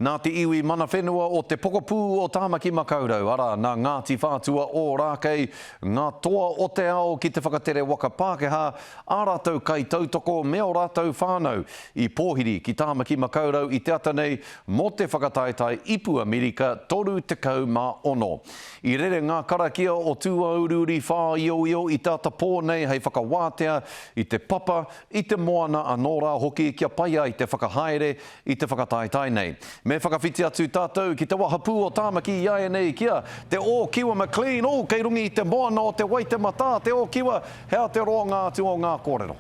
Nā te iwi mana whenua o te pokapū o Tāmaki Makaurau, arā, nā Ngāti Whātua Ōrākei, ngā toa o te ao ki te whakatere waka Pākehā, ā rātou kaitautoko me ō rātou whānau i pōhiri ki Tāmaki Makaurau i te ata nei mō te whakataetae Ipu Amerika 36. I rere ngā karakia o Tūāuriuri whāioio i te ata pō nei hei whakawātea i te papa, i te moana anō rā hoki kia pai ai te whakahaere i te whakataetae nei. Me whakawhiti atu tātou ki te wahapū o Tāmaki iaianei ki a Te Ōkiwa McLean, oh, kei runga i te moana o Te Waitematā, Te Ōkiwa, he aha te roanga atu o ngā kōrero?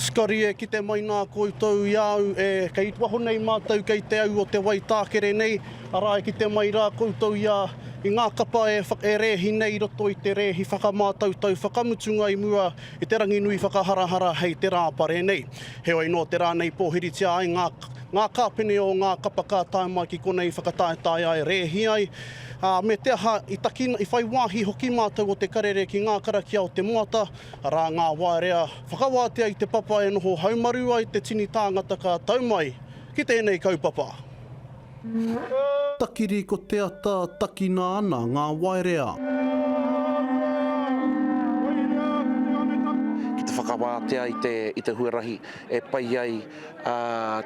Scotty, e kite mai nā koutou i a au, e, kei waho nei mātou kei te au o te wai tākere nei, arā e kite mai rā koutou i a, i ngā kapa e, e rēhi nei i roto i te rēhi whakamātautau whakamutunga i mua i te rangi nui whakaharahara hei te Rāpare nei. Heoi nō te rā nei pōhiritia ai ngā, ngā kāpene o ngā kapa ka tae mai ki konei whakataetae ai, rēhi ai, ā, me te aha, i takina, i whai wāhi hoki mātou o te karere ki ngā karakia o te moata, arā ngā waerea whakawātea i te papa e noho haumaru ai te tini tāngata ka tau mai ki tēnei kaupapa. Takiri ko te ata takina ana ngā waerea. Ki te whakawātea i te, i te huarahi e pai ai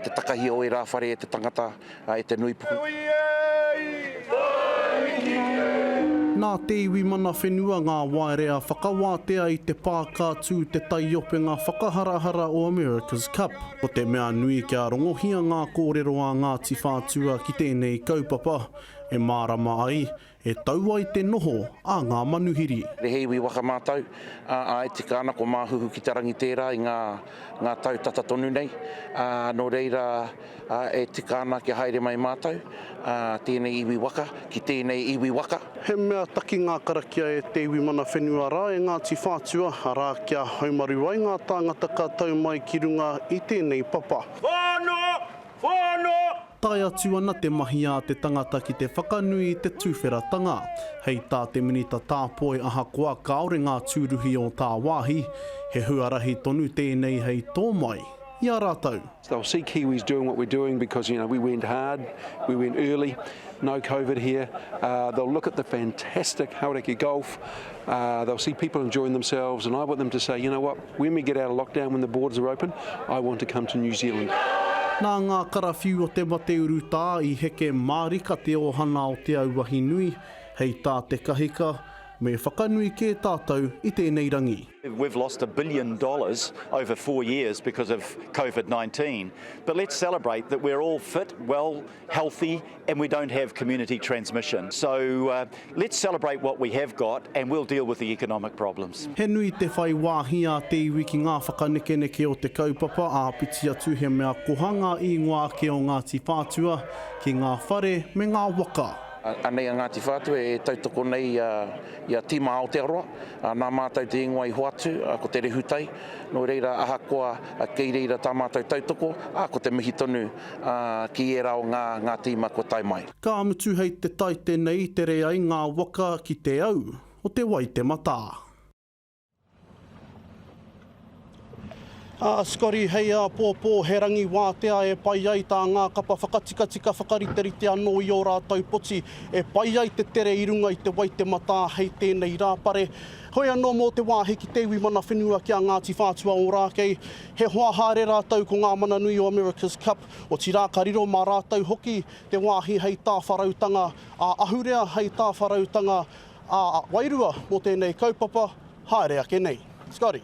te takahi o ērā whare e te tangata, e te nui puku. Nā te iwi mana whenua ngā waerea whakawātea i te pā ka tū te taiopenga whakaharahara o America's Cup. Ko te mea nui kia rongohia ngā kōrero a Ngāti Whātua ki tēnei kaupapa, e mārama ai, e tau ai te noho a ngā manuhiri. He iwi waka mātou, ā, ā, e tika ana ko Māhuhu ki te rangi tērā i ngā, ngā tau tata tonu nei, ā, nō reira, ā, e tika ana kia haere mai mātou, ā, tēnei iwi waka, ki tēnei iwi waka. He mea taki ngā karakia e te iwi mana whenua rā e Ngāti Whātua, arā, kia haumaru ai ngā tāngata ka tau mai ki runga i tēnei papa. Whano! Whano! Tae atu ana te mahi a te tangata ki te whakanui i te tuwheratanga. Hei tā te Minita Tāpoi ahakoa kāore ngā tūruhi o tāwāhi, he huarahi tonu tēnei hei tō mai i a rātou. They'll see Kiwis doing what we're doing because you know we went hard, we went early, no COVID here. Uh, they'll look at the fantastic Hauraki golf. Uh, they'll see people enjoying themselves, and I want them to say, you know what, when we get out of lockdown, when the borders are open, I want to come to New Zealand. Nā ngā karawhiu o te mate urutā i heke mārika te ōhana o Te Auahi Nui, hei tā Te Kahika, me whakanui kē tātou i tēnei rangi. We've lost a billion dollars over four years because of COVID-19, but let's celebrate that we're all fit, well, healthy and we don't have community transmission. So uh, let's celebrate what we have got and we'll deal with the economic problems. He nui te whai wāhi a te iwi ki ngā whakanekeneke o te kaupapa, āpiti atu he mea koha ngā īngoa ake o Ngāti Whātua ki ngā whare me ngā waka. Anei a Ngāti Whātua e tautoko nei i a Tīma Aotearoa. Nā mātou te ingoa i hoatu, ko Te Rehutai. Nō reira, ahakoa kei reira tā mātou tautoko, ā, ko te mihi tonu ki ērā o ngā, ngā tīma kua tae mai. Ka mutu hei te taite nei tere ai ngā waka ki te au o te Waitematā. A Scotty, hei āpōpō he rangi wātea e pai ai tā ngā kapa whakatikatika whakariterite anō i ō rātou poti e pai ai te tere i runga i te Waitematā hei tēnei Rāpare. Hoi anō mō te wāhi ki te iwi mana whenua ki a Ngāti Whātua Ōrākei, he hoa haere rātou ko ngā mana nui o America's Cup, otirā ka riro mā rātou hoki te wāhi hei tāwharautanga ā-ahurea, hei tāwharautanga ā-wairua mō tēnei kaupapa, haere ake nei. Scotty.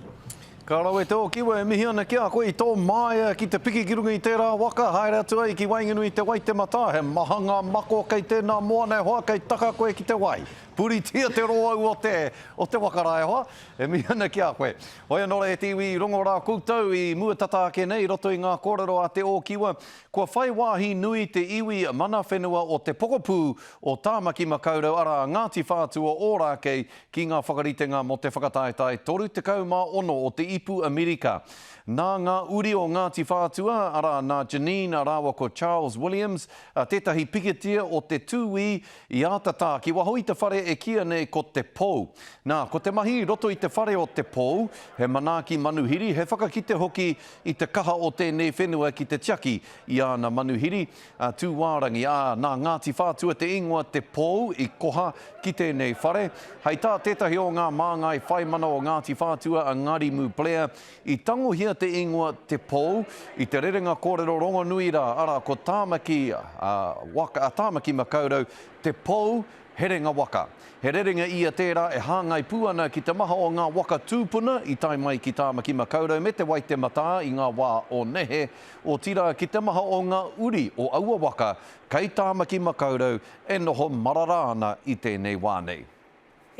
Ka rawe te Ōkiwa e mihi ana ki a koe i tō māia ki te piki ki runga i tērā waka, haere atu ai ki waenganui i te Waitematā, he maha ngā mako kei tēnā moana e hoa, kei taka koe ki te wai. Puritia te rōau o te, o te waka rā e hoa, e mihi ana ki a koe. Hoi anō rā e te iwi i rongo rā koutou i mua tata ake nei i roto i ngā kōrero a Te Ōkiwa, kua whai wāhi nui te iwi mana whenua o te pokapū o Tāmaki Makaurau, arā, Ngāti Whātua Ōrākei ki ngā whakaritenga mō te whakataetae 36 o te Ipu Amerika. Nā ngā uri o Ngāti Whātua, arā, nā Janine rāua ko Charles Williams, tētahi pikitia o te tūī i āta tā ki waho i te whare e. e kīia nei ko Te Pou. Nā, ko te mahi i roto i te whare o Te Pou, he manaaki manuhiri, he whakakite hoki i te kaha o tēnei whenua ki te tiaki i āna manuhiri, a Tūwārangi, ā, nā Ngāti Whātua te ingoa Te Pou i koha ki tēnei whare. Hei tā tētahi o ngā māngai whaimana o Ngāti Whātua a Ngarimu Blair, i tangohia te ingoa Te Pou i te rerenga kōrero rongonui rā, arā, ko Tāmaki, ā, waka, a Tāmaki Makaurau, Te Pou Herenga Waka. He rerenga ia tērā e hāngai pū ana ki te maha o ngā waka tūpuna i tae mai ki Tāmaki Makaurau me Te Waitematā i ngā wā o nehe, otirā ki te maha o ngā uri o aua waka kei Tāmaki Makaurau e noho marara ana i tēnei wā nei.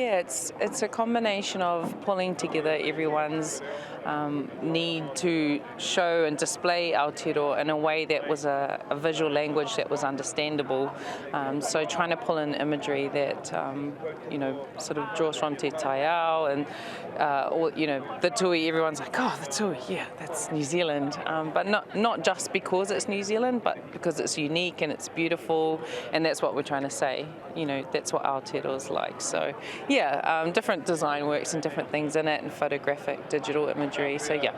Yeah, it's, it's a combination of pulling together everyone's um, need to show and display Aotearoa in a way that was a, a visual language that was understandable. Um, so trying to pull in imagery that, um, you know, sort of draws from Te Taiao and, uh, or, you know, the tui, everyone's like, oh, the tui, yeah, that's New Zealand. Um, but not, not just because it's New Zealand, but because it's unique and it's beautiful, and that's what we're trying to say. You know, that's what Aotearoa is like. So, yeah, um, different design works and different things in it, and photographic, digital imagery. So, yeah.